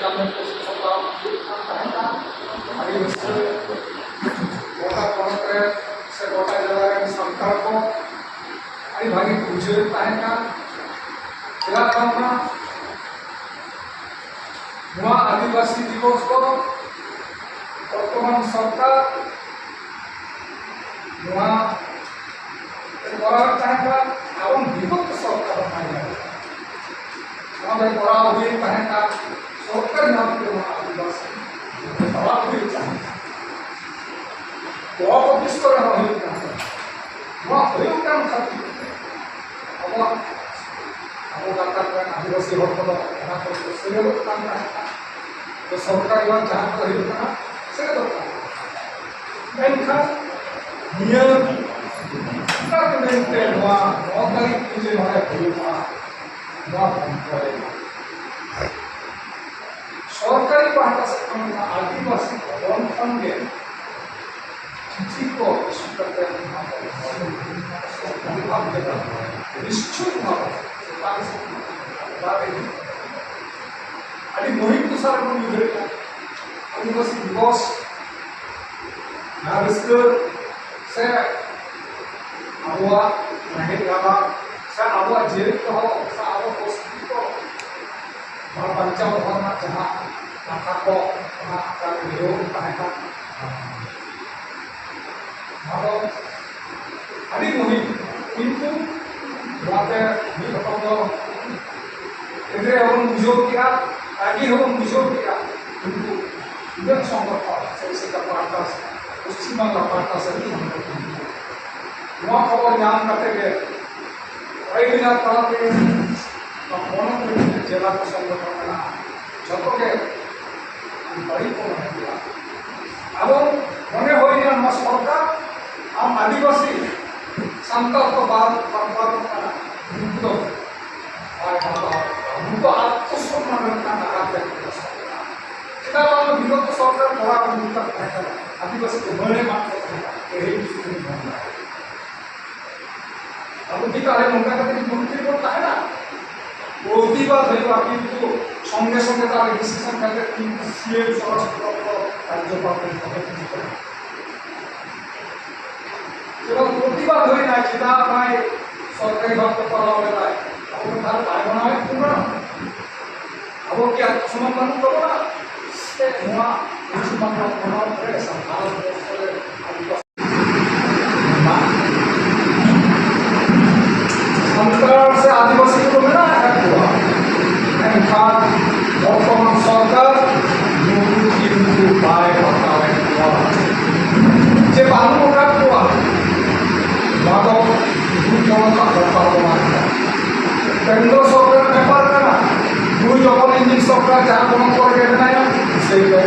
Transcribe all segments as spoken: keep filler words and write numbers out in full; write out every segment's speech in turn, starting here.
ᱠᱟᱹᱢᱤ ᱠᱚ ᱥᱟᱯᱲᱟᱣ ᱦᱩᱭᱩᱜ ᱠᱟᱱ ᱛᱟᱦᱮᱸ ᱠᱟᱱᱟ᱾ ᱟᱹᱰᱤ ᱨᱟᱹᱥᱠᱟᱹ, ᱜᱚᱴᱟ ᱯᱚᱱᱚᱛ ᱨᱮ ᱥᱮ ᱜᱚᱴᱟ ᱡᱮᱞᱟ ᱨᱮᱱ ᱥᱟᱱᱛᱟᱲ ᱠᱚ ᱟᱹᱰᱤ ᱵᱷᱟᱹᱜᱤ ᱠᱚ ᱵᱩᱡᱷᱟᱹᱣᱮᱫ ᱛᱟᱦᱮᱸ ᱠᱟᱱᱟ᱾ ᱪᱮᱫᱟᱜ ᱵᱟᱝᱢᱟ ᱱᱚᱣᱟ ᱟᱹᱫᱤᱵᱟᱹᱥᱤ ᱫᱤᱵᱚᱥ ᱫᱚ ᱵᱚᱨᱛᱚᱢᱟᱱ ᱥᱚᱨᱠᱟᱨ ᱱᱚᱣᱟ ᱠᱚᱨᱟᱣ ᱛᱟᱦᱮᱸ ᱠᱟᱱᱟ, ᱮᱵᱚᱝ ᱵᱤᱜᱚᱛ ᱥᱚᱨᱠᱟᱨ ᱦᱚᱸ ᱛᱟᱦᱮᱸ ᱠᱟᱱᱟ᱾ ᱱᱚᱣᱟ ᱫᱚ ᱠᱚᱨᱟᱣ ᱦᱩᱭ ᱛᱟᱦᱮᱸ ᱠᱟᱱᱟ, ᱥᱚᱨᱠᱟᱨ ᱱᱚᱣᱟ ᱠᱚ ᱱᱚᱣᱟ ᱟᱹᱫᱤᱵᱟᱹᱥᱤ ᱠᱚᱨᱟᱣ ᱦᱩᱭ ᱛᱟᱦᱮᱸ ᱠᱟᱱᱟ᱾ ᱵᱞᱚᱠ ᱚᱯᱷᱤᱥ ᱠᱚᱨᱮ ᱦᱚᱸ ᱦᱩᱭᱩᱜ ᱠᱟᱱ ᱛᱟᱦᱮᱸ᱾ ᱱᱚᱣᱟ ᱦᱩᱭᱩᱜ ᱠᱟᱱ ᱠᱷᱟᱹᱛᱤᱨ ᱛᱮ ᱟᱵᱚᱣᱟᱜ, ᱟᱵᱚ ᱜᱟᱛᱟᱠ ᱨᱮᱱ ᱟᱹᱫᱤᱵᱟᱹᱥᱤ ᱦᱚᱲ ᱠᱚᱫᱚ ᱚᱱᱟ ᱠᱚᱨᱮ ᱠᱚ ᱥᱮᱞᱮᱫᱚᱜ ᱠᱟᱱ ᱛᱟᱦᱮᱸ ᱠᱟᱱᱟ᱾ ᱥᱚᱨᱠᱟᱨᱤ ᱵᱟᱝ ᱡᱟᱦᱟᱸ ᱠᱚᱨᱮ ᱦᱩᱭᱩᱜ ᱠᱟᱱᱟ, ᱥᱮᱞᱮᱫᱚᱜ ᱠᱟᱱᱟ᱾ ᱢᱮᱱᱠᱷᱟᱱ ᱱᱤᱭᱟᱹ ᱪᱮᱫᱟᱜ ᱢᱮᱱᱛᱮ ᱱᱚᱣᱟ ᱱᱚ ᱛᱟᱹᱨᱤᱠᱷ ᱯᱩᱡᱟᱹ ᱱᱚᱰᱮ ᱦᱩᱭᱩᱜᱼᱟ, ᱱᱚᱣᱟ ᱵᱚᱱᱫᱚᱭ ᱢᱟ᱾ ᱥᱚᱨᱠᱟᱨᱤ ᱯᱟᱦᱴᱟ ᱥᱮᱫ ᱠᱷᱚᱱ ᱱᱚᱣᱟ ᱟᱹᱫᱤᱵᱟᱹᱥᱤ ᱵᱷᱚᱵᱚᱱ ᱠᱷᱚᱱ ᱜᱮ ᱪᱤᱴᱷᱤ ᱠᱚ ᱤᱥᱩ ᱠᱟᱛᱮ ᱱᱚᱣᱟ ᱠᱚ ᱵᱷᱟᱵᱽ ᱞᱮᱠᱟ ᱱᱤᱥᱪᱚᱭ ᱱᱚᱣᱟ ᱠᱚ ᱪᱮᱛᱟᱱ ᱥᱮᱫ ᱵᱟᱨ ᱨᱮ ᱟᱹᱰᱤ ᱢᱚᱦᱤᱛ ᱫᱚᱥᱟᱨ ᱵᱚᱱ ᱩᱭᱦᱟᱹᱨᱮᱫᱼᱟ᱾ ᱟᱹᱫᱤᱵᱟᱹᱥᱤ ᱫᱤᱵᱚᱥ, ᱡᱟᱦᱟᱸ ᱨᱟᱹᱥᱠᱟᱹ ᱥᱮ ᱟᱵᱚᱣᱟᱜ ᱨᱮᱸᱜᱮᱡ ᱨᱟᱵᱟᱝ ᱥᱮ ᱟᱵᱚᱣᱟᱜ ᱡᱤᱭᱟᱹᱲ ᱫᱚᱦᱚ ᱥᱮ ᱟᱵᱚ ᱯᱚᱨᱤᱥᱛᱷᱤᱛᱤ ᱠᱚ ᱱᱚᱣᱟ ᱵᱟᱧᱪᱟᱣ ᱫᱚᱦᱚ ᱨᱮᱱᱟᱜ ᱡᱟᱦᱟᱸ ᱠᱟᱛᱷᱟ ᱠᱚ, ᱚᱱᱟ ᱟᱠᱟᱨ ᱜᱤᱨᱟᱹᱣ ᱛᱟᱦᱮᱸ ᱠᱟᱱ, ᱱᱚᱣᱟ ᱫᱚ ᱟᱹᱰᱤ ᱢᱩᱦᱤᱢ᱾ ᱠᱤᱱᱛᱩ ᱱᱚᱣᱟᱛᱮ ᱢᱤᱫ ᱨᱚᱠᱚᱢ ᱫᱚ ᱮᱫᱽᱨᱮ ᱦᱚᱸᱵᱚᱱ ᱵᱩᱡᱷᱟᱹᱣ ᱠᱮᱜᱼᱟ, ᱨᱟᱹᱜᱤ ᱦᱚᱸᱵᱚᱱ ᱵᱩᱡᱷᱟᱹᱣ ᱠᱮᱜᱼᱟ, ᱠᱤᱱᱛᱩ ᱩᱱᱟᱹᱜ ᱥᱚᱝᱜᱚᱴᱷᱚᱱ ᱥᱮ ᱥᱮᱛᱟ ᱯᱟᱦᱴᱟ, ᱯᱚᱥᱪᱤᱢ ᱵᱟᱝᱞᱟ ᱯᱟᱦᱴᱟ ᱥᱮᱫ ᱠᱷᱚᱱ ᱱᱚᱣᱟ ᱠᱷᱚᱵᱚᱨ ᱧᱟᱢ ᱠᱟᱛᱮ ᱜᱮ ᱨᱟᱭᱵᱤᱱᱟ ᱛᱟᱞᱟᱛᱮ ᱱᱚᱣᱟ ᱯᱚᱱᱚᱛ ᱨᱮ ᱡᱮᱞᱟ ᱠᱚ ᱥᱚᱝᱜᱚᱴᱷᱚᱱ ᱢᱮᱱᱟᱜᱼᱟ, ᱡᱚᱛᱚ ᱜᱮ ᱵᱟᱹᱲᱤᱡ ᱠᱚ ᱢᱚᱱᱮ ᱠᱮᱫᱟ᱾ ᱟᱫᱚ ᱢᱚᱱᱮ ᱦᱩᱭᱱᱟ ᱱᱚᱣᱟ ᱥᱚᱨᱠᱟᱨ ᱟᱢ ᱟᱹᱫᱤᱵᱟᱹᱥᱤ ᱥᱟᱱᱛᱟᱲ ᱠᱚ ᱵᱟᱫ ᱵᱟᱫ ᱠᱟᱱᱟ, ᱩᱱᱠᱩ ᱫᱚ ᱵᱟᱭ ᱦᱟᱛᱟᱣ᱾ ᱩᱱᱠᱩ ᱟᱛᱢᱚᱥᱚᱢᱢᱟᱱ ᱨᱮᱱᱟᱜ ᱱᱟᱜᱟᱢ ᱨᱮ ᱪᱮᱫᱟᱜ ᱵᱟᱝ ᱵᱤᱜᱚᱛ ᱥᱚᱨᱠᱟᱨ ᱠᱚᱨᱟᱣ ᱦᱩᱭᱩᱜ ᱠᱟᱱ ᱛᱟᱦᱮᱸ ᱠᱟᱱᱟ? ᱟᱹᱫᱤᱵᱟᱹᱥᱤ ᱠᱚ ᱢᱟᱹᱱᱮ ᱮᱢᱟᱜ ᱠᱚ ᱛᱟᱦᱮᱸ ᱠᱟᱱᱟ, ᱛᱮᱦᱮᱧ ᱡᱩᱫᱤ ᱵᱚᱱ ᱢᱮᱱᱟ, ᱟᱵᱚ ᱠᱤ ᱛᱟᱦᱞᱮ ᱱᱚᱝᱠᱟ ᱠᱟᱛᱮ ᱜᱮ ᱢᱚᱱᱛᱨᱤ ᱵᱚᱱ ᱛᱟᱦᱮᱱᱟ? ᱯᱨᱚᱛᱤᱵᱟᱫ ᱦᱩᱭᱩᱜᱼᱟ, ᱠᱤᱱᱛᱩ ᱥᱚᱝᱜᱮ ᱥᱚᱝᱜᱮ ᱛᱟᱦᱚᱞᱮ ᱰᱤᱥᱤᱥᱚᱱ ᱠᱟᱛᱮ ᱛᱤᱱ ᱥᱤ ᱮᱢ ᱥᱚᱨᱚᱥ ᱯᱨᱚᱠᱞᱯ ᱠᱟᱨᱡᱚᱠᱚᱨ ᱨᱮ ᱫᱚᱦᱚ ᱦᱩᱭᱩᱜ ᱠᱟᱱᱟ᱾ ᱡᱮᱢᱚᱱ ᱯᱨᱚᱛᱤᱵᱟᱫ ᱦᱩᱭᱱᱟ, ᱪᱮᱫᱟᱜ ᱵᱟᱭ ᱥᱚᱨᱠᱟᱨᱤ ᱵᱷᱟᱵᱽ ᱛᱮ ᱠᱚᱨᱟᱣ ᱞᱮᱫᱟᱭ? ᱟᱵᱚ ᱫᱚ ᱛᱟᱦᱚᱞᱮ ᱵᱟᱭ ᱢᱟᱱᱟᱣᱮᱫ ᱵᱚᱱᱟ? ᱟᱵᱚ ᱠᱤ ᱟᱛᱢᱚᱥᱚᱢᱢᱟᱱ ᱵᱟᱹᱱᱩᱜ ᱛᱟᱵᱚᱱᱟ? ᱥᱮ ᱱᱚᱣᱟ ᱯᱚᱥᱪᱤᱢ ᱵᱟᱝᱞᱟ ᱯᱚᱱᱚᱛ ᱨᱮ ᱥᱮ ᱵᱷᱟᱨᱚᱛ ᱵᱚᱨᱥᱚ ᱨᱮ ᱟᱹᱫᱤᱵᱟᱹᱥᱤ ᱥᱟᱱᱛᱟᱲ ᱥᱮ ᱟᱹᱫᱤᱵᱟᱹᱥᱤ ᱠᱚ ᱢᱮᱱᱟᱜ ᱟᱠᱟᱫ ᱠᱚᱣᱟ, ᱢᱮᱱᱠᱷᱟᱱ ᱵᱚᱨᱛᱚᱢᱟᱱ ᱥᱚᱨᱠᱟᱨ ᱱᱩᱠᱩ ᱠᱤᱱᱛᱩ ᱵᱟᱭ ᱵᱟᱛᱟᱣᱮᱫ ᱠᱚᱣᱟ᱾ ᱡᱮ ᱵᱟᱹᱱᱩᱜ ᱟᱠᱟᱫ ᱠᱚᱣᱟ, ᱱᱚᱣᱟ ᱫᱚ ᱵᱷᱩᱞ ᱫᱷᱚᱨᱚᱢ ᱨᱮᱱᱟᱜ ᱵᱮᱯᱟᱨ ᱫᱚ ᱵᱟᱝ ᱠᱟᱱᱟ᱾ ᱠᱮᱱᱫᱨᱚ ᱥᱚᱨᱠᱟᱨ ᱵᱮᱯᱟᱨ ᱠᱟᱱᱟ᱾ ᱱᱩᱭ ᱡᱚᱠᱷᱚᱱ ᱤᱧᱡᱤᱱ ᱥᱚᱨᱠᱟᱨ ᱡᱟᱦᱟᱸ ᱠᱚᱱᱚ ᱠᱚᱨᱮ ᱜᱮ ᱢᱮᱱᱟᱭᱟ, ᱥᱮᱭ ᱜᱮ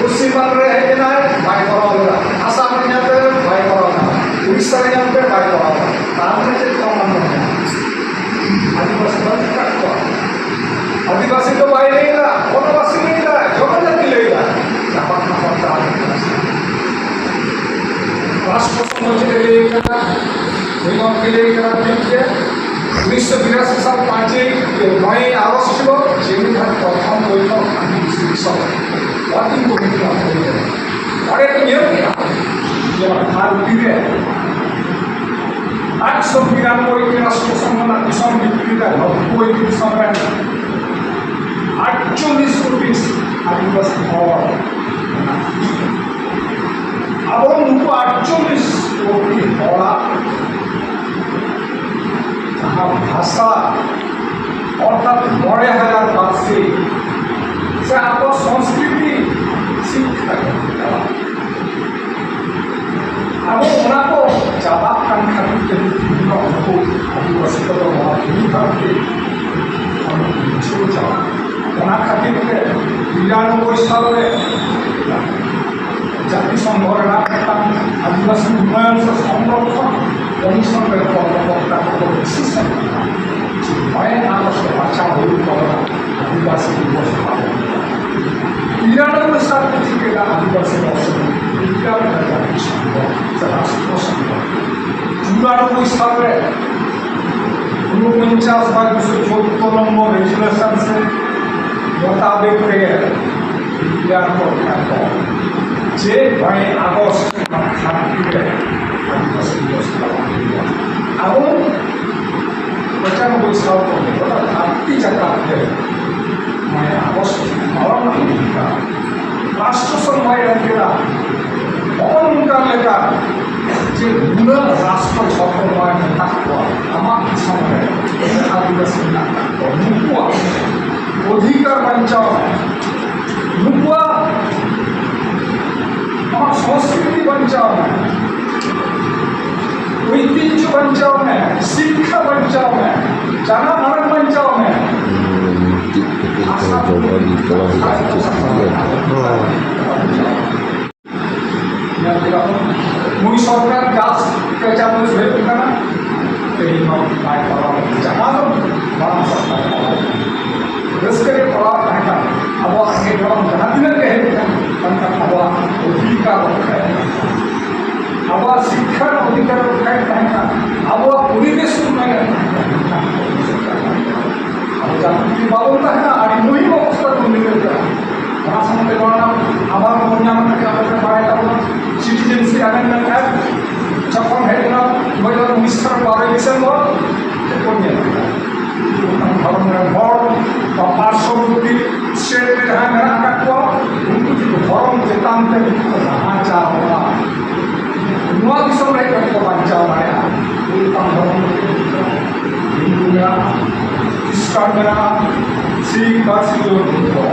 ᱯᱚᱥᱪᱤᱢ ᱵᱟᱝᱞᱟ ᱨᱮ ᱦᱮᱡ ᱮᱱᱟᱭ, ᱵᱟᱭ ᱠᱚᱨᱟᱣ ᱞᱮᱫᱟ᱾ ᱟᱥᱟᱢ ᱨᱮ ᱧᱮᱞ ᱯᱮ, ᱵᱟᱭ ᱠᱚᱨᱟᱣ ᱞᱮᱫᱟ᱾ ᱩᱲᱤᱥᱥᱟ ᱨᱮ ᱧᱮᱞ ᱯᱮ, ᱵᱟᱭ ᱠᱚᱨᱟᱣ ᱞᱮᱫᱟ᱾ ᱛᱟᱨ ᱢᱟᱱᱮ ᱪᱮᱫ ᱠᱚ ᱢᱟᱱᱟᱣ ᱢᱮᱱᱟᱜᱼᱟ? ᱟᱹᱫᱤᱵᱟᱹᱥᱤ ᱵᱟᱹᱱᱩᱜ ᱟᱠᱟᱫ ᱠᱚᱣᱟ᱾ ᱟᱹᱫᱤᱵᱟᱹᱥᱤ ᱫᱚ ᱵᱟᱭ ᱞᱟᱹᱭ ᱮᱫᱟ, ᱵᱚᱱᱚᱵᱟᱥᱤ ᱞᱟᱹᱭ ᱮᱫᱟ, ᱡᱚᱱᱚᱡᱟᱛᱤ ᱞᱟᱹᱭ ᱮᱫᱟ᱾ ᱜᱟᱯᱟ ᱠᱷᱚᱱ ᱥᱟᱱᱛᱟᱲ ᱟᱹᱫᱤᱵᱟᱹᱥᱤ᱾ ᱨᱟᱥᱴᱨᱚ ᱥᱚᱝᱜᱷᱚ ᱪᱮᱫ ᱮ ᱞᱟᱹᱭ ᱠᱟᱫᱟ? ᱩᱱᱤ ᱜᱚᱢᱠᱮ ᱞᱟᱹᱭ ᱠᱟᱫᱟ ᱴᱷᱤᱠ ᱜᱮ, ᱩᱱᱤᱥᱥᱚ ᱵᱤᱨᱟᱥᱤ ᱥᱟᱞ ᱯᱟᱸᱪᱮᱭ ᱱᱚᱭᱮᱭ ᱟᱜᱚᱥᱴ ᱦᱤᱞᱳᱜ ᱡᱮᱢᱤᱱ ᱜᱷᱟᱴ ᱯᱨᱚᱛᱷᱚᱢ ᱵᱳᱭᱴᱷᱚᱠ ᱟᱹᱫᱤᱵᱟᱹᱥᱤ ᱫᱤᱥᱚᱢ ᱳᱣᱟᱨᱠᱤᱝ ᱠᱚᱢᱤᱴᱤ ᱨᱮᱱᱟᱜ ᱦᱩᱭ ᱞᱮᱱᱟ᱾ ᱚᱸᱰᱮ ᱠᱚ ᱧᱮᱞ ᱠᱮᱫᱟ ᱡᱮ ᱚᱱᱟ ᱛᱷᱟᱨ ᱵᱤ ᱨᱮ ᱟᱴᱥᱚ ᱵᱤᱨᱟᱱᱚᱵᱵᱳᱭ ᱨᱟᱥᱴᱨᱚ ᱥᱚᱝᱜᱷᱚ ᱨᱮᱱᱟᱜ ᱫᱤᱥᱚᱢ ᱵᱷᱤᱛᱨᱤ ᱨᱮ ᱱᱚᱵᱵᱳᱭ ᱫᱤᱥᱚᱢ ᱨᱮᱱ ᱟᱴᱪᱚᱞᱞᱤᱥ ᱠᱳᱴᱤ ᱟᱹᱫᱤᱵᱟᱹᱥᱤ ᱦᱚᱲ ᱢᱮᱱᱟᱜ ᱠᱚᱣᱟ᱾ ᱟᱵᱚ ᱱᱩᱠᱩ ᱟᱴᱪᱚᱞᱞᱤᱥ ᱠᱳᱴᱤ ᱦᱚᱲᱟᱜ ᱡᱟᱦᱟᱸ ᱵᱷᱟᱥᱟ, ᱚᱨᱛᱷᱟᱛ ᱢᱚᱬᱮ ᱦᱟᱡᱟᱨ ᱯᱟᱹᱨᱥᱤ, ᱥᱮ ᱟᱵᱚ ᱥᱚᱝᱥᱠᱨᱤᱛᱤ ᱥᱤᱠᱠᱷᱟ ᱠᱚ ᱪᱟᱞᱟᱜ, ᱟᱵᱚ ᱚᱱᱟ ᱠᱚ ᱪᱟᱵᱟᱜ ᱠᱟᱱ ᱠᱷᱟᱹᱛᱤᱨ ᱛᱮ ᱛᱮᱦᱮᱧ ᱫᱚ ᱩᱱᱠᱩ ᱟᱹᱫᱤᱵᱟᱹᱥᱤ ᱠᱚᱫᱚ ᱱᱚᱣᱟ ᱫᱷᱩᱲᱤ ᱫᱷᱟᱹᱨᱛᱤ ᱠᱷᱚᱱ ᱵᱤᱪᱷᱩᱲ ᱪᱟᱵᱟᱜ᱾ ᱚᱱᱟ ᱠᱷᱟᱹᱛᱤᱨ ᱛᱮ ᱵᱤᱨᱟᱱᱚᱵᱵᱳᱭ ᱥᱟᱞ ᱨᱮ ᱡᱟᱹᱛᱤ ᱥᱚᱝᱜᱷᱚ ᱨᱮᱱᱟᱜ ᱢᱤᱫᱴᱟᱝ ᱟᱹᱫᱤᱵᱟᱹᱥᱤ ᱩᱱᱱᱚᱭᱚᱱ ᱥᱮ ᱥᱚᱝᱨᱚᱠᱷᱚᱱ ᱠᱚᱢᱤᱥᱚᱱ ᱨᱮ ᱠᱚᱨᱢᱚᱠᱚᱨᱛᱟ ᱠᱚᱠᱚ ᱰᱤᱥᱤᱥᱚᱱ ᱠᱮᱫᱟ ᱡᱮ ᱱᱚᱭᱮ ᱟᱜᱚᱥᱴ ᱵᱟᱧᱪᱟᱣ ᱦᱩᱭᱩᱜ ᱛᱟᱵᱚᱱᱟ ᱟᱹᱫᱤᱵᱟᱹᱥᱤ ᱫᱤᱵᱚᱥ ᱯᱟᱞᱚᱱ᱾ ᱵᱤᱨᱟᱱᱚᱵᱵᱳᱭ ᱥᱟᱞ ᱨᱮ ᱪᱤᱠᱟᱹᱭᱮᱱᱟ ᱟᱹᱫᱤᱵᱟᱹᱥᱤ ᱫᱤᱵᱚᱥ? ᱵᱤᱨᱟᱴ ᱡᱟᱹᱛᱤ ᱥᱚᱝᱜᱷᱚ ᱥᱮ ᱨᱟᱥᱴᱨᱚ ᱥᱚᱝᱜᱷᱚ᱾ ᱪᱩᱨᱟᱱᱚᱵᱵᱳᱭ ᱥᱟᱞ ᱨᱮ ᱩᱱᱤ ᱯᱚᱧᱪᱟᱥ ᱵᱟᱭ ᱫᱩᱥᱚ ᱪᱳᱫᱫᱳ ᱱᱚᱢᱵᱚᱨ ᱨᱮᱡᱩᱞᱮᱥᱚᱱ ᱥᱮ ᱢᱚᱛᱟᱵᱮᱠ ᱛᱮᱜᱮ ᱰᱤᱠᱞᱮᱭᱟᱨ ᱜᱚᱫ ᱠᱟᱜ ᱠᱚ ᱡᱮ ᱱᱚᱭ ᱟᱜᱚᱥᱴ ᱨᱮᱱᱟᱜ ᱛᱷᱟᱨᱴᱤ ᱨᱮ ᱟᱹᱫᱤᱵᱟᱹᱥᱤ ᱫᱤᱵᱚᱥ ᱯᱟᱞᱚᱱ ᱦᱩᱭᱩᱜᱼᱟ᱾ ᱟᱵᱚ ᱯᱚᱸᱪᱟᱱᱚᱵᱵᱳᱭ ᱥᱟᱞ ᱠᱷᱚᱱ ᱜᱮ ᱜᱚᱴᱟ ᱫᱷᱟᱹᱨᱛᱤ ᱡᱟᱠᱟᱛ ᱨᱮ ᱱᱚᱭ ᱟᱜᱚᱥᱴ ᱯᱟᱞᱚᱱ ᱦᱩᱭᱩᱜᱼᱟ᱾ ᱨᱟᱥᱴᱨᱚ ᱥᱚᱝᱜᱷᱚᱭ ᱮᱢ ᱠᱮᱫᱟ᱾ ᱱᱚᱜᱼᱚ ᱱᱚᱝᱠᱟ ᱞᱮᱠᱟ ᱡᱮ ᱱᱩᱱᱟᱹᱜ ᱨᱟᱥᱴᱨᱚ ᱡᱷᱚᱛᱚ ᱱᱚᱣᱟ ᱢᱮᱱᱟᱜ ᱠᱚᱣᱟ ᱟᱢᱟᱜ ᱫᱤᱥᱚᱢ ᱨᱮ, ᱟᱹᱫᱤᱵᱟᱹᱥᱤ ᱢᱮᱱᱟᱜ ᱠᱟᱜ ᱠᱚᱣᱟ, ᱱᱩᱠᱩᱣᱟᱜ ᱚᱫᱷᱤᱠᱟᱨ ᱵᱟᱧᱪᱟᱣ ᱢᱮ, ᱱᱩᱠᱩᱣᱟᱜ ᱟᱢᱟᱜ ᱥᱚᱝᱥᱠᱨᱤᱛᱤ ᱵᱟᱧᱪᱟᱣ ᱢᱮ, ᱳᱭᱛᱤᱦᱡᱚ ᱵᱟᱧᱪᱟᱣ ᱢᱮ, ᱥᱤᱠᱠᱷᱟ ᱵᱟᱧᱪᱟᱣ ᱢᱮ, ᱡᱟᱱᱟᱢ ᱟᱲᱟᱝ ᱵᱟᱧᱪᱟᱣ ᱢᱮ᱾ ᱢᱤᱫᱴᱤᱡ ᱠᱟᱹᱴᱤᱡ ᱦᱚᱲ ᱫᱚ ᱵᱟᱹᱜᱤ ᱪᱟᱞᱟᱣ ᱦᱩᱭᱩᱜᱼᱟ, ᱪᱮᱫ ᱪᱤᱠᱟᱹᱭᱟ? ᱧᱮᱞ ᱠᱮᱫᱟ ᱵᱚᱱ, ᱱᱩᱭ ᱥᱚᱨᱠᱟᱨ ᱡᱟᱥ ᱯᱮ ᱪᱟᱸᱫᱳ ᱦᱩᱭᱩᱜ ᱠᱟᱱᱟ, ᱛᱮᱦᱮᱧ ᱦᱚᱸ ᱵᱟᱭ ᱯᱟᱞᱟᱣ ᱠᱟᱫᱟ᱾ ᱡᱟᱦᱟᱸ ᱫᱚ ᱢᱟᱲᱟᱝ ᱥᱚᱨᱠᱟᱨ ᱯᱟᱞᱟᱣ ᱠᱟᱫᱟ᱾ ᱨᱟᱹᱥᱠᱟᱹ ᱜᱮ ᱯᱟᱲᱟᱣ ᱛᱟᱦᱮᱸ ᱠᱟᱱᱟ᱾ ᱟᱵᱚᱣᱟᱜ ᱨᱮᱸᱜᱮᱡ ᱜᱚᱨᱚᱢ ᱡᱟᱦᱟᱸ ᱛᱤᱱᱟᱹᱜ ᱜᱮ ᱦᱮᱡ ᱟᱠᱟᱱᱟ, ᱢᱮᱱᱠᱷᱟᱱ ᱟᱵᱚᱣᱟᱜ ᱚᱫᱷᱤᱠᱟᱨ ᱵᱟᱝ ᱛᱟᱦᱮᱸ ᱠᱟᱱᱟ᱾ ᱟᱵᱚᱣᱟᱜ ᱥᱤᱠᱠᱷᱟ ᱚᱫᱷᱤᱠᱟᱨ ᱵᱟᱝ ᱛᱟᱦᱮᱸ ᱠᱟᱱᱟ᱾ ᱟᱵᱚᱣᱟᱜ ᱯᱚᱨᱤᱵᱮᱥ ᱩᱱᱱᱚᱭᱚᱱ ᱵᱟᱝ ᱛᱟᱦᱮᱸ ᱠᱟᱱᱟ᱾ ᱟᱵᱚ ᱡᱟᱦᱟᱸ ᱛᱤᱱᱟᱹᱜ ᱵᱟᱵᱚᱱ ᱛᱟᱦᱮᱱᱟ, ᱟᱹᱰᱤ ᱢᱩᱦᱤᱢ ᱚᱵᱚᱥᱛᱟ ᱵᱚᱱ ᱵᱤᱰᱟᱹᱣ ᱠᱟᱜᱼᱟ᱾ ᱚᱱᱟ ᱥᱟᱶᱛᱮ ᱱᱚᱣᱟ ᱨᱮᱱᱟᱜ ᱟᱵᱟᱨ ᱵᱚᱱ ᱧᱟᱢ ᱞᱮᱠᱷᱟᱱ ᱟᱵᱚ ᱵᱚᱱ ᱵᱟᱲᱟᱭ ᱛᱟᱵᱚᱱᱟ, Citizenship Amendment Act ᱡᱚᱠᱷᱚᱱ ᱦᱮᱡ ᱮᱱᱟ ᱫᱩ ᱦᱟᱡᱟᱨ ᱩᱱᱤᱥ ᱥᱟᱞ ᱵᱟᱨᱚᱭ ᱰᱤᱥᱮᱢᱵᱚᱨ, ᱪᱮᱫ ᱵᱚᱱ ᱧᱮᱞ ᱠᱮᱫᱟ? ᱢᱤᱫᱴᱟᱝ ᱫᱷᱚᱨᱚᱢ ᱨᱮᱱ ᱦᱚᱲ ᱵᱟ ᱯᱟᱨᱥᱚᱵᱚᱨᱛᱤ state ᱨᱮ ᱡᱟᱦᱟᱸᱭ ᱢᱮᱱᱟᱜ ᱟᱠᱟᱫ ᱠᱚᱣᱟ, ᱩᱱᱠᱩ ᱡᱩᱫᱤ ᱫᱷᱚᱨᱚᱢ ᱪᱮᱛᱟᱱ ᱛᱮ ᱢᱤᱫᱴᱟᱝ ᱱᱟᱦᱟᱪᱟᱨ ᱦᱩᱭᱩᱜᱼᱟ, ᱱᱚᱣᱟ ᱫᱤᱥᱚᱢ ᱨᱮ ᱦᱮᱡ ᱠᱟᱛᱮ ᱠᱚ ᱵᱟᱧᱪᱟᱣ ᱫᱟᱲᱮᱭᱟᱜᱼᱟ᱾ ᱢᱤᱫᱴᱟᱝ ᱫᱷᱚᱨᱚᱢ ᱦᱤᱱᱫᱩ ᱢᱮᱱᱟᱜᱼᱟ, ᱠᱷᱨᱤᱥᱴᱟᱱ ᱢᱮᱱᱟᱜᱼᱟ, ᱥᱤᱠᱷ ᱵᱟ ᱥᱤᱠᱷ ᱫᱷᱚᱨᱚᱢ ᱠᱚ᱾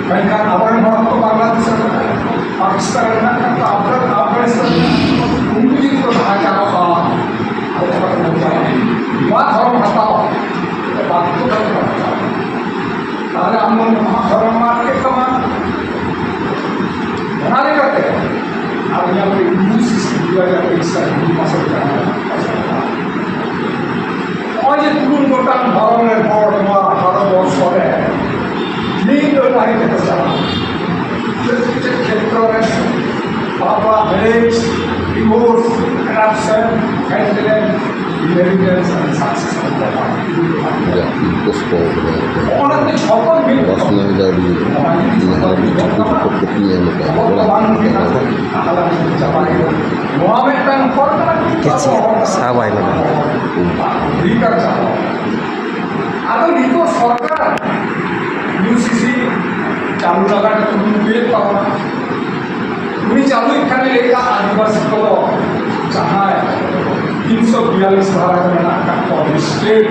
ᱢᱮᱱᱠᱷᱟᱱ ᱟᱵᱚᱨᱮᱱ ᱦᱚᱲ ᱠᱚ ᱵᱟᱝᱞᱟᱫᱮᱥ ᱨᱮ ᱢᱮᱱᱟᱜ ᱠᱚᱣᱟ, ᱯᱟᱠᱤᱥᱛᱟᱱ ᱨᱮ ᱢᱮᱱᱟᱜ ᱠᱚᱣᱟ, ᱟᱯᱜᱟᱱ-, ᱟᱯᱜᱟᱱᱤᱥᱛᱟᱱ ᱨᱮ ᱢᱮᱱᱟᱜ ᱠᱚᱣᱟ, ᱩᱱᱠᱩ ᱡᱩᱫᱤ ᱠᱚ ᱱᱟᱦᱟᱪᱟᱨᱚᱜᱼᱟ, ᱟᱵᱚ ᱚᱠᱟ ᱨᱮᱵᱚᱱ ᱪᱟᱞᱟᱜᱼᱟ? ᱱᱚᱣᱟ ᱫᱷᱚᱨᱚᱢ ᱦᱟᱛᱟᱣ ᱵᱟᱫᱫᱷᱚ ᱠᱟᱛᱮ ᱵᱚᱱ ᱦᱟᱛᱟᱣᱟ᱾ ᱛᱟᱦᱞᱮ ᱟᱢ ᱫᱚ ᱱᱚᱣᱟ ᱫᱷᱚᱨᱚᱢ ᱢᱟ ᱟᱫ ᱠᱮᱫ ᱛᱟᱢᱟ᱾ ᱚᱱᱟ ᱞᱮᱠᱟᱛᱮ ᱟᱨ ᱧᱮᱞ ᱯᱮ, ᱤᱭᱩ ᱥᱤ ᱥᱤ ᱫᱩ ᱦᱟᱡᱟᱨ ᱛᱮᱭᱤᱥ ᱥᱟᱞ ᱡᱩᱱ ᱢᱟᱥ ᱨᱮ ᱡᱟᱦᱟᱸ ᱱᱚᱜᱼᱚᱭ ᱡᱮ ᱛᱩᱨᱩᱭ ᱜᱚᱴᱟᱝ ᱫᱷᱚᱨᱚᱢ ᱨᱮᱱ ᱦᱚᱲ ᱱᱚᱣᱟ ᱵᱷᱟᱨᱚᱛ ᱵᱚᱨᱥᱚ ᱨᱮ ᱢᱤᱫ ᱟᱹᱱ ᱟᱹᱨᱤ ᱛᱮᱠᱚ ᱪᱟᱞᱟᱜᱼᱟ᱾ ᱪᱮᱫ ᱪᱮᱫ ᱠᱷᱮᱛᱨᱚ ᱨᱮ ᱵᱟᱯᱞᱟ, marriage, divorce, adoption, maintenance, inheritance and succession᱾ ᱠᱚᱥᱴᱚ ᱠᱟᱫᱟ᱾ ᱚᱱᱟᱛᱮ ᱡᱷᱚᱛᱚ ᱢᱤᱫ ᱵᱟᱥᱱᱟ ᱫᱚ ᱟᱹᱰᱤ ᱞᱟᱦᱟ ᱨᱮ ᱴᱷᱟᱹᱠᱩᱨ ᱠᱚ ᱠᱟᱹᱢᱤ ᱮᱢ ᱟᱠᱟᱫ ᱵᱚᱱᱟ᱾ ᱵᱟᱝ ᱦᱩᱭᱩᱜᱼᱟ᱾ ᱱᱚᱣᱟ ᱢᱤᱫᱴᱟᱝ ᱦᱚᱨ ᱠᱟᱱᱟ᱾ ᱪᱮᱫ ᱥᱟᱵᱟᱭ ᱞᱟᱜᱟᱜᱼᱟ? ᱦᱩᱭ ᱠᱟᱱ ᱪᱟᱵᱟ᱾ ᱟᱫᱚ ᱱᱤᱛᱚᱜ ᱥᱚᱨᱠᱟᱨ ᱤᱭᱩ ᱥᱤ ᱥᱤ ᱪᱟᱹᱞᱩ ᱞᱟᱜᱟ ᱠᱩᱨᱩᱢᱩᱴᱩᱭᱮᱫ ᱛᱟᱵᱚᱱᱟ᱾ ᱩᱱᱤ ᱪᱟᱹᱞᱩᱭᱮᱫ ᱠᱷᱟᱱ ᱞᱟᱹᱭᱮᱫᱟ ᱟᱹᱫᱤᱵᱟᱹᱥᱤ ᱠᱚᱫᱚ ᱡᱟᱦᱟᱸᱭ ᱛᱤᱱᱥᱚ ᱵᱤᱭᱟᱞᱤᱥ ᱫᱷᱟᱨᱟ ᱨᱮ ᱢᱮᱱᱟᱜ ᱟᱠᱟᱫ ᱠᱚᱣᱟ, ᱥᱴᱮᱴ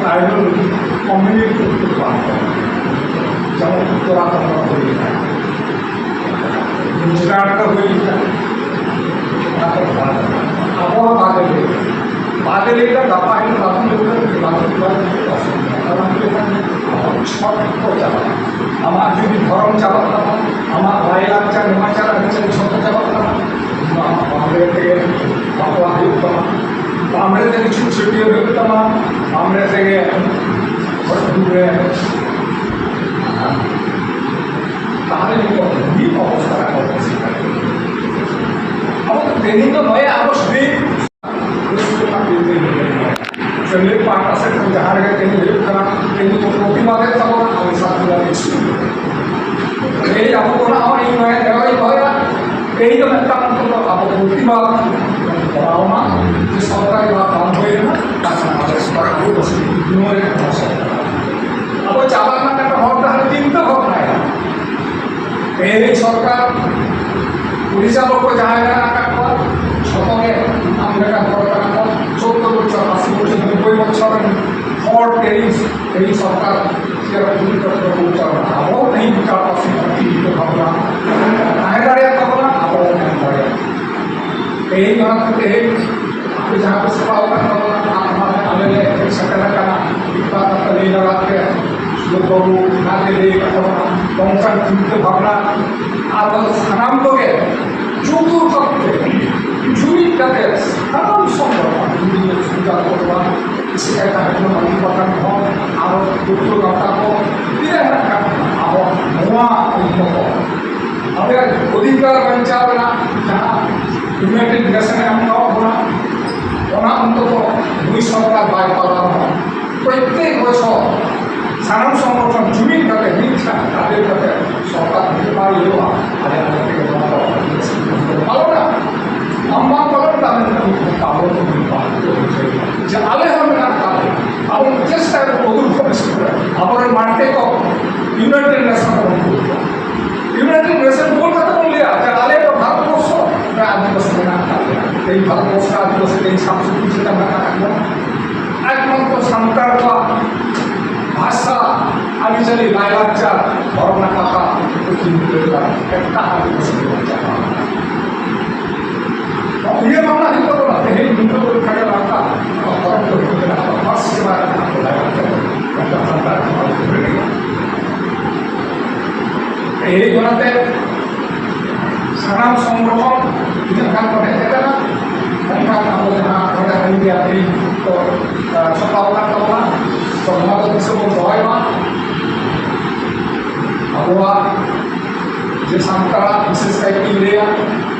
ᱴᱨᱟᱭᱵᱟᱞ ᱠᱚᱢᱤᱭᱩᱱᱤᱴᱤ ᱠᱚ ᱵᱟᱝ ᱠᱟᱱᱟ, ᱡᱮᱢᱚᱱ ᱩᱛᱛᱚᱨᱟᱠᱷᱚᱸᱰ ᱨᱮ ᱦᱩᱭ ᱮᱱᱟ, ᱜᱩᱡᱽᱨᱟᱴ ᱨᱮ ᱦᱩᱭ ᱮᱱᱟ, ᱚᱱᱟ ᱠᱚ ᱵᱟᱝ ᱠᱟᱱᱟ᱾ ᱟᱵᱚ ᱦᱚᱸ ᱵᱟᱞᱮ ᱞᱟᱹᱭ ᱮᱫᱟ, ᱵᱟᱞᱮ ᱞᱟᱹᱭ ᱮᱫᱟ, ᱜᱟᱯᱟ ᱦᱤᱞᱳᱜ ᱵᱟᱵᱚᱱ ᱞᱟᱹᱭ ᱮᱫᱟ, ᱵᱟᱵᱚᱱ ᱞᱟᱹᱭ ᱮᱫᱟ, ᱚᱥᱩᱵᱤᱫᱷᱟ᱾ ᱠᱟᱨᱚᱱ ᱪᱮᱫ ᱞᱮᱠᱟ? ᱟᱵᱚ ᱪᱷᱚᱴ ᱠᱚ ᱪᱟᱞᱟᱜᱼᱟ᱾ ᱟᱢᱟᱜ ᱡᱩᱫᱤ ᱫᱷᱚᱨᱚᱢ ᱪᱟᱞᱟᱜ ᱛᱟᱢᱟ, ᱟᱢᱟᱜ ᱞᱟᱭᱼᱞᱟᱠᱪᱟᱨ, ᱱᱮᱢᱟᱪᱟᱨ, ᱟᱹᱨᱤᱪᱟᱹᱞᱤ ᱡᱷᱚᱛᱚ ᱪᱟᱞᱟᱜ ᱛᱟᱢᱟ, ᱟᱢᱟᱜ ᱵᱟᱢᱲᱮ ᱛᱮᱜᱮ ᱵᱟᱯᱞᱟ ᱦᱩᱭᱩᱜ ᱛᱟᱢᱟ, ᱵᱟᱢᱲᱮ ᱛᱮ ᱠᱤᱪᱷᱩ ᱪᱷᱟᱹᱴᱭᱟᱹᱨ ᱦᱩᱭᱩᱜ ᱛᱟᱢᱟ, ᱵᱟᱢᱲᱮ ᱛᱮᱜᱮ ᱜᱚᱡ ᱜᱩᱨ ᱨᱮ᱾ ᱛᱟᱦᱚᱞᱮ ᱱᱤᱛᱚᱜ ᱢᱤᱫ ᱚᱵᱚᱥᱛᱟ ᱨᱮ ᱟᱵᱚ ᱵᱚᱱ ᱥᱮᱴᱮᱨ ᱠᱟᱱᱟ᱾ ᱟᱵᱚ ᱛᱮᱦᱮᱧ ᱫᱚ ᱱᱚᱭᱮ ᱟᱜᱚᱥᱴ ᱫᱤᱱ ᱥᱮᱢᱞᱮᱫ ᱯᱟᱦᱴᱟ ᱥᱮᱫ ᱠᱷᱚᱱ ᱡᱟᱦᱟᱸ ᱨᱮᱜᱮ ᱛᱮᱦᱮᱧ ᱦᱩᱭᱩᱜ ᱠᱟᱱᱟ, ᱛᱮᱦᱮᱧ ᱠᱚ ᱯᱨᱚᱛᱤᱵᱟᱫᱮᱫ ᱛᱟᱵᱚᱱᱟ, ᱟᱞᱮ ᱥᱟᱱᱛᱟᱲ ᱤᱥᱠᱩᱞ᱾ ᱛᱮᱦᱮᱧ ᱟᱵᱚ ᱠᱚ ᱦᱚᱸ ᱤᱧ ᱱᱚᱣᱟ ᱱᱮᱦᱚᱨ ᱤᱧ ᱫᱚᱦᱚᱭᱟ, ᱛᱮᱦᱮᱧ ᱫᱚ ᱢᱤᱫᱴᱟᱝ ᱟᱵᱚ ᱯᱨᱚᱛᱤᱵᱟᱫ ᱠᱚᱨᱟᱣ ᱢᱟ, ᱡᱮ ᱥᱚᱨᱠᱟᱨᱤ ᱵᱟᱫ ᱵᱟᱝ ᱦᱩᱭ ᱞᱮᱱᱟ, ᱟᱨ ᱟᱞᱮ ᱥᱚᱨᱠᱟᱨ ᱠᱚ ᱱᱚᱣᱟ ᱨᱮ ᱟᱵᱚ ᱪᱟᱞᱟᱜ ᱨᱮᱱᱟᱜ ᱢᱤᱫᱴᱟᱝ ᱦᱚᱨ ᱰᱟᱦᱟᱨ ᱪᱤᱱᱛᱟᱹ ᱵᱷᱟᱵᱽᱱᱟᱭᱟ᱾ ᱛᱮᱦᱮᱧ ᱥᱚᱨᱠᱟᱨ ᱯᱚᱨᱤᱪᱟᱞᱚᱠ ᱠᱚ ᱡᱟᱦᱟᱸᱭ ᱢᱮᱱᱟᱜ ᱟᱠᱟᱫ ᱠᱚᱣᱟ, ᱡᱷᱚᱛᱚ ᱜᱮ ᱟᱢ ᱞᱮᱠᱟᱱ ᱦᱚᱲ ᱠᱟᱱᱟ ᱠᱚ᱾ ᱥᱚᱛᱛᱚᱨ ᱵᱚᱪᱷᱚᱨ, ᱟᱥᱤ ᱵᱚᱪᱷᱚᱨ, ᱱᱚᱵᱵᱳᱭ ᱵᱚᱪᱷᱚᱨ ᱨᱮᱱ ᱦᱚᱲ ᱛᱮᱦᱮᱧ, ᱛᱮᱦᱮᱧ ᱥᱚᱨᱠᱟᱨ ᱪᱮᱫ ᱠᱚ ᱪᱟᱞᱟᱣ ᱠᱟᱱᱟ? ᱟᱵᱚ ᱛᱮᱦᱮᱧ ᱵᱤᱪᱟᱨ ᱯᱟᱹᱥᱤ ᱠᱟᱛᱮ ᱪᱤᱱᱛᱟᱹ ᱵᱷᱟᱵᱽᱱᱟ ᱛᱟᱦᱮᱸ ᱫᱟᱲᱮᱭᱟᱜ ᱛᱟᱵᱚᱱᱟ, ᱟᱵᱚ ᱵᱚᱱ ᱮᱢ ᱫᱟᱲᱮᱭᱟᱜᱼᱟ᱾ ᱛᱮᱦᱮᱧ ᱚᱱᱟ ᱠᱷᱟᱹᱛᱤᱨ ᱛᱮᱦᱮᱧ ᱟᱯᱮ ᱡᱟᱦᱟᱸ ᱯᱮ ᱥᱟᱯᱲᱟᱣ ᱟᱠᱟᱫ ᱛᱟᱵᱚᱱᱟ, ᱟᱨ ᱚᱱᱟ ᱨᱮ ᱟᱞᱮ ᱞᱮ ᱥᱮᱴᱮᱨ ᱟᱠᱟᱱᱟ᱾ ᱢᱤᱫ ᱵᱟᱨ ᱠᱟᱛᱷᱟ ᱞᱟᱹᱭ ᱞᱟᱜᱟᱫ ᱛᱮ ᱥᱩᱵᱳᱫᱷ ᱵᱟᱹᱵᱩ ᱚᱱᱟ ᱜᱮ ᱞᱟᱹᱭ ᱟᱠᱟᱫ ᱛᱟᱵᱚᱱᱟ, ᱱᱚᱝᱠᱟᱱ ᱪᱤᱱᱛᱟᱹ ᱵᱷᱟᱵᱽᱱᱟ ᱟᱨ ᱥᱟᱱᱟᱢ ᱠᱚᱜᱮ ᱡᱩᱢᱤᱫ ᱠᱟᱛᱮ, ᱡᱩᱢᱤᱫ ᱠᱟᱛᱮ ᱥᱟᱱᱟᱢ ᱥᱚᱝᱜᱚᱴᱷᱚᱱ, ᱡᱩᱢᱤᱫ ᱥᱚᱝᱜᱚᱴᱷᱚᱱ ᱠᱚ ᱵᱟᱝ, ᱥᱮ ᱮᱴᱟᱜ ᱮᱴᱟᱜ ᱢᱟᱹᱡᱷᱤ ᱯᱟᱨᱜᱟᱱᱟ ᱠᱚ, ᱟᱨᱚ ᱯᱟᱹᱴᱷᱩᱣᱟᱹ ᱜᱟᱶᱛᱟ ᱠᱚ, ᱛᱤᱱᱟᱹᱜ ᱦᱮᱱᱟᱜ ᱟᱠᱟᱫ ᱵᱚᱱᱟ, ᱟᱵᱚ ᱱᱚᱣᱟ ᱚᱱᱛᱚᱛᱚ ᱟᱵᱚᱣᱟᱜ ᱚᱫᱷᱤᱠᱟᱨ ᱵᱟᱧᱪᱟᱣ ᱨᱮᱱᱟᱜ ᱡᱟᱦᱟᱸ United Nation ᱮ ᱮᱢ ᱟᱠᱟᱫ ᱵᱚᱱᱟ, ᱚᱱᱟ ᱚᱱᱛᱚᱛᱚ ᱱᱩᱭ ᱥᱚᱨᱠᱟᱨ ᱵᱟᱭ ᱯᱟᱞᱟᱣ ᱮᱫᱟ᱾ ᱯᱨᱚᱛᱛᱮᱠ ᱵᱚᱪᱷᱚᱨ ᱥᱟᱱᱟᱢ ᱥᱚᱝᱜᱚᱴᱷᱚᱱ ᱡᱩᱢᱤᱫ ᱠᱟᱛᱮ ᱢᱤᱫ ᱥᱟᱶ ᱠᱟᱛᱮ ᱠᱟᱛᱮ ᱥᱚᱨᱠᱟᱨ ᱴᱷᱮᱱ ᱯᱟᱞ ᱦᱩᱭᱩᱜᱼᱟ᱾ ᱟᱞᱮ ᱟᱞᱮ ᱛᱮᱜᱮ ᱱᱚᱣᱟ ᱫᱚ ᱯᱟᱞᱚᱱᱟ᱾ ᱟᱢ ᱵᱟᱢ ᱯᱟᱞᱚᱱ ᱠᱟᱜ ᱢᱮᱱᱠᱷᱟᱱ ᱩᱱᱠᱩ ᱯᱟᱞᱚᱱ ᱦᱩᱭᱩᱜᱼᱟ᱾ ᱡᱮ ᱟᱞᱮ ᱦᱚᱸ ᱢᱮᱱᱟᱜ ᱟᱠᱟᱫ ᱞᱮᱭᱟ, ᱟᱵᱚ ᱪᱮᱥᱴᱟᱭ ᱵᱚ ᱵᱚᱫᱷᱩᱨ ᱠᱷᱚᱱ ᱥᱩᱨ ᱨᱮ ᱟᱵᱚᱨᱮᱱ ᱢᱟᱨᱛᱮ ᱠᱚ ᱤᱭᱩᱱᱟᱭᱴᱮᱰ ᱱᱮᱥᱚᱱ ᱨᱮᱵᱚᱱ ᱫᱩᱲᱩᱵᱼᱟ᱾ ᱤᱭᱩᱱᱟᱭᱴᱮᱰ ᱱᱮᱥᱚᱱ ᱵᱚᱞ ᱠᱟᱛᱮ ᱵᱚᱱ ᱞᱟᱹᱭᱟ ᱡᱮ ᱟᱞᱮ ᱫᱚ ᱵᱷᱟᱨᱚᱛ ᱵᱚᱨᱥᱚ ᱨᱮ ᱟᱹᱫᱤᱵᱟᱹᱥᱤ ᱢᱮᱱᱟᱜ ᱟᱠᱟᱫ ᱞᱮᱭᱟ᱾ ᱛᱮᱦᱮᱧ ᱵᱷᱟᱨᱚᱛ ᱵᱚᱨᱥᱚ ᱨᱮ ᱟᱹᱫᱤᱵᱟᱹᱥᱤ ᱛᱮᱦᱮᱧ ᱥᱟᱵ ᱥᱤᱠᱩᱨᱤᱴᱤ ᱪᱮᱛᱟᱱ ᱨᱮ ᱠᱟᱛᱷᱟ ᱠᱟᱱᱟ᱾ ᱮᱠᱢᱟᱛᱨᱚ ᱥᱟᱱᱛᱟᱲ ᱠᱚᱣᱟᱜ ᱵᱷᱟᱥᱟ, ᱟᱹᱨᱤᱪᱟᱹᱞᱤ, ᱞᱟᱭᱼᱞᱟᱠᱪᱟᱨ, ᱫᱷᱚᱨᱚᱢ ᱨᱮᱱᱟᱜ ᱠᱟᱛᱷᱟ ᱠᱚ ᱪᱤᱱᱛᱟᱹ ᱞᱮᱫᱟ, ᱮᱴᱟᱜ ᱟᱹᱫᱤᱵᱟᱹᱥᱤ ᱠᱚ ᱪᱟᱵᱟ ᱟᱠᱟᱱᱟ᱾ ᱩᱭᱦᱟᱹᱨ ᱵᱷᱟᱵᱽᱱᱟ ᱦᱩᱭᱩᱜ ᱛᱟᱵᱚᱱᱟ, ᱛᱮᱦᱮᱧ ᱱᱤᱛᱚᱜ ᱫᱚ ᱠᱷᱟᱡ ᱱᱚᱝᱠᱟ ᱯᱚᱨᱚᱵᱽ ᱠᱚ ᱦᱩᱭᱩᱜ ᱠᱟᱱᱟ, ᱯᱟᱹᱨᱥᱤ ᱥᱮᱵᱟ ᱨᱮᱱᱟᱜ ᱠᱚ ᱞᱟᱭ ᱠᱟᱛᱮ ᱢᱤᱫᱴᱟᱝ ᱥᱟᱱᱛᱟᱲ ᱥᱚᱢᱟᱡᱽ ᱠᱚ ᱨᱮᱰᱤᱭᱟ᱾ ᱛᱮᱦᱮᱧ ᱚᱱᱟᱛᱮ ᱥᱟᱱᱟᱢ ᱥᱚᱝᱜᱚᱴᱷᱚᱱ ᱛᱤᱱᱟᱹᱜ ᱜᱟᱱ ᱠᱚ ᱦᱮᱡ ᱟᱠᱟᱱᱟ, ᱢᱮᱱᱠᱷᱟᱱ ᱟᱵᱚ ᱡᱟᱦᱟᱸ ᱱᱚᱰᱮ ᱦᱟᱹᱱᱤ ᱜᱮᱭᱟ ᱛᱮᱦᱮᱧ ᱠᱚ ᱪᱷᱟᱯᱟᱣ ᱟᱠᱟᱫ ᱛᱟᱵᱚᱱᱟ, ᱛᱚ ᱱᱚᱣᱟ ᱫᱚ ᱫᱤᱥᱟᱹ ᱵᱚᱱ ᱫᱚᱦᱚᱭ ᱢᱟ᱾ ᱟᱵᱚᱣᱟᱜ ᱡᱮ ᱥᱟᱱᱛᱟᱲᱟᱜ ᱵᱤᱥᱮᱥ ᱠᱟᱭᱛᱮ ᱤᱧ ᱞᱟᱹᱭᱟ,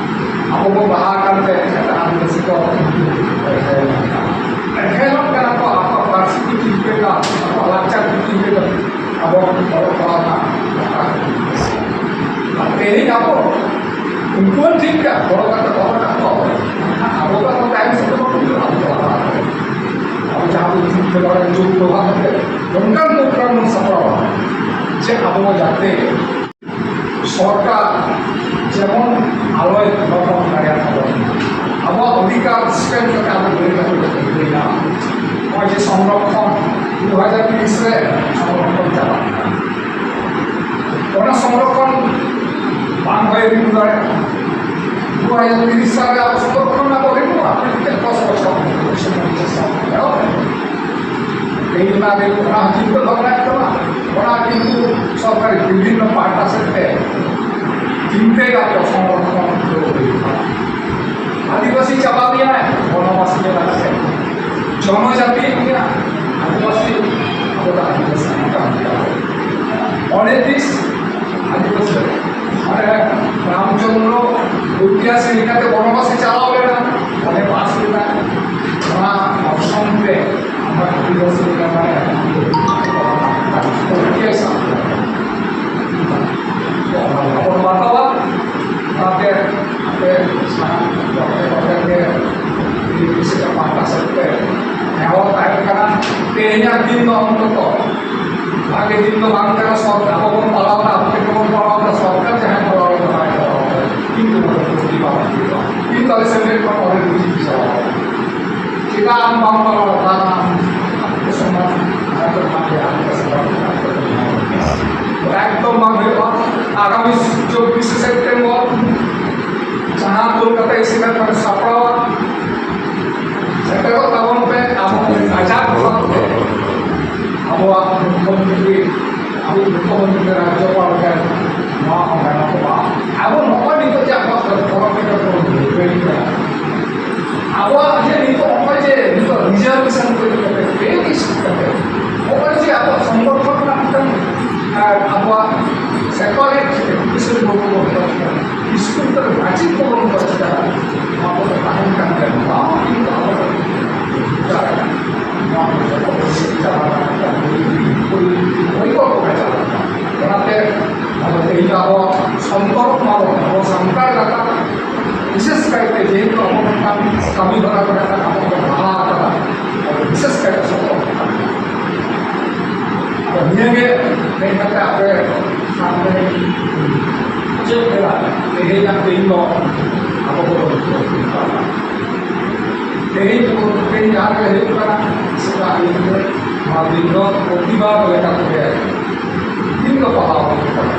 ᱟᱵᱚ ᱵᱚᱱ ᱞᱟᱦᱟ ᱟᱠᱟᱱ ᱛᱮ ᱮᱴᱟᱜ ᱟᱹᱫᱤᱵᱟᱹᱥᱤ ᱠᱚ ᱮᱠᱷᱮᱞᱚᱜ ᱠᱟᱱᱟ ᱠᱚ, ᱟᱠᱚᱣᱟᱜ ᱯᱟᱹᱨᱥᱤ ᱠᱚ ᱪᱤᱱᱛᱟᱹᱭᱮᱫᱟ, ᱟᱠᱚᱣᱟᱜ ᱞᱟᱠᱪᱟᱨ ᱠᱚ ᱪᱤᱱᱛᱟᱹᱭᱮᱫᱟ᱾ ᱟᱵᱚ ᱚᱞᱚᱜ ᱯᱟᱲᱦᱟᱣ ᱨᱮᱱᱟᱜ ᱰᱟᱦᱟᱨ ᱟᱨ ᱛᱮᱦᱮᱧ ᱟᱵᱚ ᱩᱱᱠᱩ ᱦᱚᱸ ᱴᱷᱤᱠ ᱜᱮᱭᱟ, ᱜᱚᱲᱚ ᱠᱟᱛᱮ ᱫᱚᱦᱚ ᱠᱟᱜ ᱠᱚᱣᱟ ᱵᱚᱱ᱾ ᱢᱮᱱᱠᱷᱟᱱ ᱟᱵᱚ ᱫᱚ ᱟᱵᱚ ᱛᱟᱭᱚᱢ ᱥᱮᱫ ᱫᱚ ᱵᱟᱵᱚᱱ ᱩᱭᱦᱟᱹᱨᱟ, ᱟᱵᱚ ᱫᱚ ᱞᱟᱦᱟ ᱨᱮ᱾ ᱟᱵᱚ ᱡᱟᱦᱟᱸ ᱵᱚᱱ ᱪᱤᱱᱛᱟᱹ ᱵᱟᱲᱟᱭᱟ, ᱡᱩᱜᱽ ᱵᱮᱵᱚᱦᱟᱨ ᱠᱟᱛᱮ ᱱᱚᱝᱠᱟᱱ program ᱵᱚᱱ ᱥᱟᱯᱲᱟᱣᱟ ᱡᱮ ᱟᱵᱚ ᱡᱟᱛᱮ ᱥᱚᱨᱠᱟᱨ ᱡᱮᱢᱚᱱ ᱟᱞᱚᱭ ᱞᱚᱴᱚᱢ ᱫᱟᱲᱮᱭᱟᱜ ᱛᱟᱵᱚᱱ᱾ ᱟᱵᱚᱣᱟᱜ ᱚᱫᱷᱤᱠᱟᱨ ᱥᱩᱥᱟᱹᱨ ᱠᱟᱛᱮ ᱟᱵᱚ ᱞᱟᱹᱲᱦᱟᱹᱭ ᱠᱟᱛᱮ ᱵᱚᱱ ᱞᱟᱹᱲᱦᱟᱹᱭᱟ᱾ ᱱᱚᱜᱼᱚᱭ ᱡᱮ ᱥᱚᱝᱨᱚᱠᱷᱚᱱ ᱫᱩ ᱦᱟᱡᱟᱨ ᱛᱤᱨᱤᱥ ᱨᱮ ᱥᱚᱝᱨᱚᱠᱷᱚᱱ ᱪᱟᱵᱟᱜ ᱠᱟᱱᱟ, ᱚᱱᱟ ᱥᱚᱝᱨᱚᱠᱷᱚᱱ ᱵᱟᱝ ᱦᱩᱭ ᱦᱩᱭ ᱫᱟᱲᱮᱭᱟᱜᱼᱟ᱾ ᱫᱩ ᱦᱟᱡᱟᱨ ᱛᱤᱨᱤᱥ ᱥᱟᱞ ᱨᱮ ᱟᱵᱚ ᱥᱚᱝᱨᱚᱠᱷᱚᱱ ᱟᱵᱚ ᱦᱩᱭᱩᱜᱼᱟ, ᱯᱨᱚᱛᱮᱠ ᱫᱚᱥ ᱵᱚᱪᱷᱚᱨ᱾ ᱛᱮᱦᱮᱧ ᱚᱱᱟ ᱨᱮ ᱚᱱᱟ ᱦᱚᱸ ᱪᱤᱱᱛᱟᱹ ᱵᱷᱟᱵᱽᱱᱟ ᱦᱩᱭᱩᱜ ᱛᱟᱵᱚᱱᱟ᱾ ᱚᱱᱟ ᱠᱤᱱᱛᱩ ᱥᱚᱨᱠᱟᱨᱤ ᱵᱤᱵᱷᱤᱱᱱᱚ ᱯᱟᱦᱴᱟ ᱥᱮᱫ ᱛᱮ ᱪᱤᱱᱛᱟᱹᱭ ᱫᱟᱠᱚ ᱥᱚᱝᱨᱚᱠᱷᱚᱱ ᱫᱚ ᱦᱩᱭᱩᱜᱼᱟ᱾ ᱟᱹᱫᱤᱵᱟᱹᱥᱤ ᱪᱟᱵᱟ ᱢᱮᱭᱟᱭ, ᱵᱚᱱᱚᱵᱟᱥᱤ ᱪᱟᱵᱟ ᱠᱟᱛᱮ ᱡᱚᱱᱚᱡᱟᱛᱤ ᱢᱮᱭᱟ, ᱟᱹᱫᱤᱵᱟᱹᱥᱤ, ᱟᱵᱚ ᱫᱚ ᱟᱹᱫᱤᱵᱟᱹᱥᱤ ᱠᱟᱱ ᱜᱮᱭᱟ᱾ ᱚᱱᱮ ᱛᱤᱥ ᱟᱹᱫᱤᱵᱟᱹᱥᱤ, ᱢᱟᱱᱮ ᱨᱟᱢᱪᱚᱸᱫᱽᱨᱚ ᱯᱨᱚᱛᱤᱦᱟᱥᱤ ᱞᱮᱠᱟᱛᱮ ᱵᱚᱱᱚᱵᱟᱥᱮ ᱪᱟᱞᱟᱣ ᱞᱮᱱᱟ, ᱚᱸᱰᱮ ᱵᱟᱥ ᱞᱮᱱᱟ, ᱚᱱᱟ ᱚᱯᱥᱚᱱ ᱛᱮ ᱟᱵᱚ ᱟᱹᱫᱤᱵᱟᱹᱥᱤ ᱞᱮᱠᱟᱛᱮ ᱟᱜᱮ ᱫᱤᱱ ᱫᱚ ᱵᱟᱝ ᱠᱟᱱᱟ, ᱥᱚᱨᱠᱟᱨ ᱟᱵᱚ ᱵᱚᱱ ᱯᱟᱞᱟᱣ ᱮᱫᱟ, ᱟᱵᱚ ᱛᱮᱜᱮ ᱵᱚᱱ ᱯᱟᱞᱟᱣ ᱮᱫᱟ, ᱥᱚᱨᱠᱟᱨ ᱡᱟᱦᱟᱸᱭ ᱯᱟᱞᱟᱣ ᱮᱫᱟ, ᱵᱟᱭ ᱯᱟᱞᱟᱣ ᱮᱫᱟ᱾ ᱠᱤᱱᱛᱩ ᱚᱱᱟ ᱫᱚ ᱯᱨᱚᱛᱤᱵᱟᱫ ᱦᱩᱭᱩᱜᱼᱟ᱾ ᱠᱤᱱᱛᱩ ᱟᱞᱮ ᱥᱮᱱ ᱨᱮᱱ ᱠᱷᱚᱱ ᱚᱸᱰᱮ ᱫᱚ ᱪᱮᱫ ᱪᱟᱞᱟᱣ ᱮᱱᱟ? ᱪᱮᱫᱟᱜ ᱟᱢ ᱵᱟᱢ ᱯᱟᱞᱟᱣ ᱮᱫᱟ? ᱟᱢ ᱥᱚᱢᱟᱡᱽ ᱟᱨ ᱢᱟᱱᱮ ᱟᱢ ᱥᱚᱢᱟᱡᱽ ᱮᱠᱫᱚᱢ ᱵᱟᱝ ᱦᱩᱭᱩᱜᱼᱟ᱾ ᱟᱜᱟᱢᱤ ᱪᱚᱵᱵᱤᱥᱮ ᱥᱮᱯᱴᱮᱢᱵᱚᱨ ᱡᱟᱦᱟᱸ ᱠᱳᱞᱠᱟᱛᱟ ᱤᱥᱤᱱ ᱠᱷᱚᱱ ᱥᱟᱯᱲᱟᱣᱟ, ᱥᱮᱴᱮᱨᱚᱜ ᱛᱟᱵᱚᱱ ᱯᱮ, ᱟᱵᱚ ᱟᱡᱟᱫ ᱵᱷᱟᱨᱚᱛ ᱨᱮ ᱟᱵᱚᱣᱟᱜ ᱢᱩᱠᱷᱭᱚᱢᱚᱱᱛᱨᱤ, ᱟᱵᱚ ᱢᱩᱠᱷᱭᱚᱢᱚᱱᱛᱨᱤ ᱨᱟᱡᱽᱡᱚᱯᱟᱞ ᱜᱮ ᱱᱚᱣᱟ ᱦᱚᱸ ᱜᱟᱱᱚᱜᱼᱟ᱾ ᱟᱵᱚ ᱱᱚᱜᱼᱚᱭ ᱱᱤᱛᱚᱜ ᱡᱮ ᱟᱵᱚᱣᱟᱜ ᱫᱷᱚᱨᱚᱢ ᱨᱮ ᱵᱚᱱ ᱵᱷᱮᱜᱟᱨ ᱠᱟᱱᱟ, ᱟᱵᱚᱣᱟᱜ ᱡᱮ ᱱᱤᱛᱚᱜ ᱱᱚᱜᱼᱚᱭ ᱡᱮ ᱱᱤᱛᱚᱜ ᱨᱤᱡᱟᱨᱵᱷᱮᱥᱚᱱ ᱠᱚ ᱤᱫᱤ ᱠᱟᱛᱮ ᱵᱮᱥ ᱠᱟᱛᱮ ᱱᱚᱜᱼᱚᱭ ᱡᱮ ᱟᱵᱚᱣᱟᱜ ᱥᱚᱝᱜᱚᱴᱷᱚᱱ ᱨᱮᱱᱟᱜ ᱢᱤᱫᱴᱟᱝ, ᱟᱨ ᱟᱵᱚᱣᱟᱜ ᱥᱮᱯᱟᱨᱮᱴ ᱮᱰᱩᱠᱮᱥᱚᱱ ᱵᱳᱨᱰ ᱠᱚ ᱵᱮᱱᱟᱣ ᱠᱮᱫᱟ, ᱥᱠᱩᱞ ᱠᱚᱨᱮ ᱢᱟᱪᱮᱫ ᱠᱚ ᱵᱚᱱ ᱠᱚ ᱪᱮᱫᱟ, ᱱᱚᱣᱟ ᱠᱚᱫᱚ ᱛᱟᱦᱮᱱ ᱠᱟᱱ ᱜᱮᱭᱟ, ᱱᱚᱣᱟ ᱦᱚᱸ ᱠᱤᱱᱛᱩ ᱟᱵᱚ ᱱᱚᱣᱟ ᱠᱚ ᱡᱚᱛᱚ ᱠᱚ ᱪᱟᱵᱟ ᱟᱠᱟᱱᱟ᱾ ᱵᱳᱭ ᱠᱚ ᱪᱟᱵᱟ ᱟᱠᱟᱱᱟ᱾ ᱚᱱᱟᱛᱮ ᱟᱵᱚ ᱛᱮᱦᱮᱧ ᱟᱵᱚ ᱥᱚᱱᱛᱚᱨ ᱢᱟ ᱵᱚᱱ, ᱟᱵᱚ ᱥᱟᱱᱛᱟᱲ ᱜᱟᱛᱟᱠ ᱵᱤᱥᱮᱥ ᱠᱟᱭᱛᱮ ᱡᱮᱦᱮᱛᱩ ᱟᱵᱚ ᱢᱤᱫᱴᱟᱝ ᱠᱟᱹᱢᱤ ᱦᱚᱨᱟ ᱠᱚ ᱢᱮᱱᱟᱜ ᱟᱵᱚ ᱵᱚᱱ ᱞᱟᱦᱟ ᱟᱠᱟᱫᱟ, ᱟᱫᱚ ᱵᱤᱥᱮᱥ ᱠᱟᱭᱛᱮ ᱥᱚᱱᱛᱚᱨ ᱠᱟᱱᱟ᱾ ᱟᱫᱚ ᱱᱤᱭᱟᱹᱜᱮ ᱢᱮᱱ ᱠᱟᱛᱮ ᱟᱯᱮ ᱥᱟᱢᱱᱮ ᱪᱮᱫ ᱞᱮᱠᱟ ᱛᱮᱦᱮᱧᱟᱜ ᱫᱤᱱ ᱫᱚ ᱟᱵᱚ ᱠᱚ ᱛᱮᱦᱮᱧ ᱛᱮᱦᱮᱧ ᱡᱟᱦᱟᱸ ᱜᱮ ᱦᱩᱭᱩᱜ ᱠᱟᱱᱟ, ᱥᱮᱛᱟᱜ ᱟᱹᱭᱩᱵ ᱨᱮ ᱱᱚᱣᱟ ᱫᱤᱱ ᱫᱚ ᱯᱨᱚᱛᱤᱵᱟᱫ ᱞᱮᱠᱟᱛᱮ ᱫᱤᱱ ᱫᱚ ᱯᱟᱞᱟᱣ ᱦᱩᱭᱩᱜ ᱠᱟᱱᱟ᱾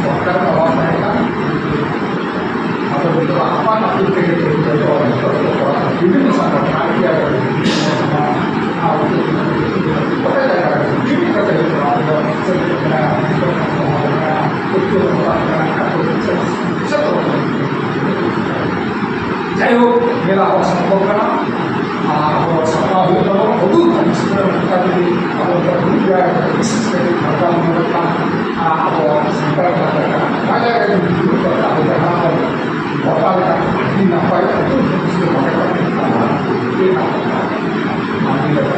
ᱥᱚᱨᱠᱟᱨ ᱯᱟᱞᱟᱣ ᱛᱟᱦᱮᱸ ᱠᱟᱱᱟ᱾ ᱟᱫᱚ ᱱᱤᱛᱚᱜ ᱟᱯᱟᱱ ᱟᱹᱯᱤᱱ ᱛᱮᱜᱮ ᱛᱮᱦᱮᱧ ᱫᱚ ᱡᱚᱛᱚ ᱦᱚᱲ ᱵᱤᱵᱷᱤᱱᱱᱚ ᱥᱚᱝᱜᱚᱴᱷᱚᱱ, ᱟᱭ ᱴᱤ ᱟᱭ ᱠᱚ, ᱟᱨ ᱜᱚᱴᱟ ᱡᱟᱭᱜᱟ ᱨᱮ ᱡᱩᱢᱤᱫ ᱠᱟᱛᱮ ᱦᱩᱭᱩᱜ ᱠᱟᱱᱟ᱾ ᱚᱸᱰᱮ ᱫᱚ ᱥᱮ ᱦᱩᱭᱩᱜ ᱠᱟᱱᱟ, ᱡᱚᱛᱚ ᱦᱚᱲ ᱠᱟᱱᱟ, ᱯᱟᱹᱴᱷᱩᱣᱟᱹ ᱠᱚ ᱠᱟᱱᱟ, ᱟᱠᱚ ᱡᱚᱛᱚ ᱦᱚᱲ᱾ ᱡᱟᱭᱦᱳᱠ, ᱢᱮᱞᱟ ᱦᱚᱸ ᱥᱚᱢᱵᱷᱚᱵ ᱠᱟᱱᱟ᱾ ᱟᱨ ᱟᱵᱚ ᱥᱟᱯᱲᱟᱣ ᱦᱩᱭᱩᱜ ᱛᱟᱵᱚᱱᱟ᱾ ᱦᱩᱫᱩᱲ ᱫᱷᱟᱹᱵᱤᱡ ᱥᱤᱠᱷᱱᱟᱹᱛ ᱚᱱᱠᱟ ᱡᱩᱫᱤ ᱟᱵᱚ ᱠᱚ ᱦᱩᱭ ᱫᱟᱲᱮᱭᱟᱜᱼᱟ, ᱵᱤᱥᱮᱥ ᱠᱟᱛᱮ ᱡᱷᱟᱲᱠᱷᱚᱸᱰ ᱢᱚᱫᱮ ᱠᱷᱟᱱ, ᱟᱨ ᱟᱵᱚ ᱥᱟᱱᱛᱟᱲ ᱠᱟᱛᱷᱟ ᱠᱟᱱᱟ, ᱚᱱᱟ ᱡᱟᱭᱜᱟ ᱨᱮ ᱡᱩᱫᱤ ᱫᱩᱲᱩᱵ ᱠᱟᱛᱮ ᱟᱵᱚ ᱡᱟᱦᱟᱸ ᱵᱚᱱ ᱜᱚᱴᱟ ᱞᱮᱠᱟ ᱟᱹᱰᱤ ᱱᱟᱯᱟᱭ ᱦᱩᱫᱩᱲ ᱫᱷᱟᱹᱵᱤᱡ ᱥᱤᱠᱷᱱᱟᱹᱛ ᱢᱚᱱᱮ ᱠᱟᱛᱮ ᱟᱵᱚ ᱢᱟᱹᱱᱢᱤ ᱞᱮᱠᱟ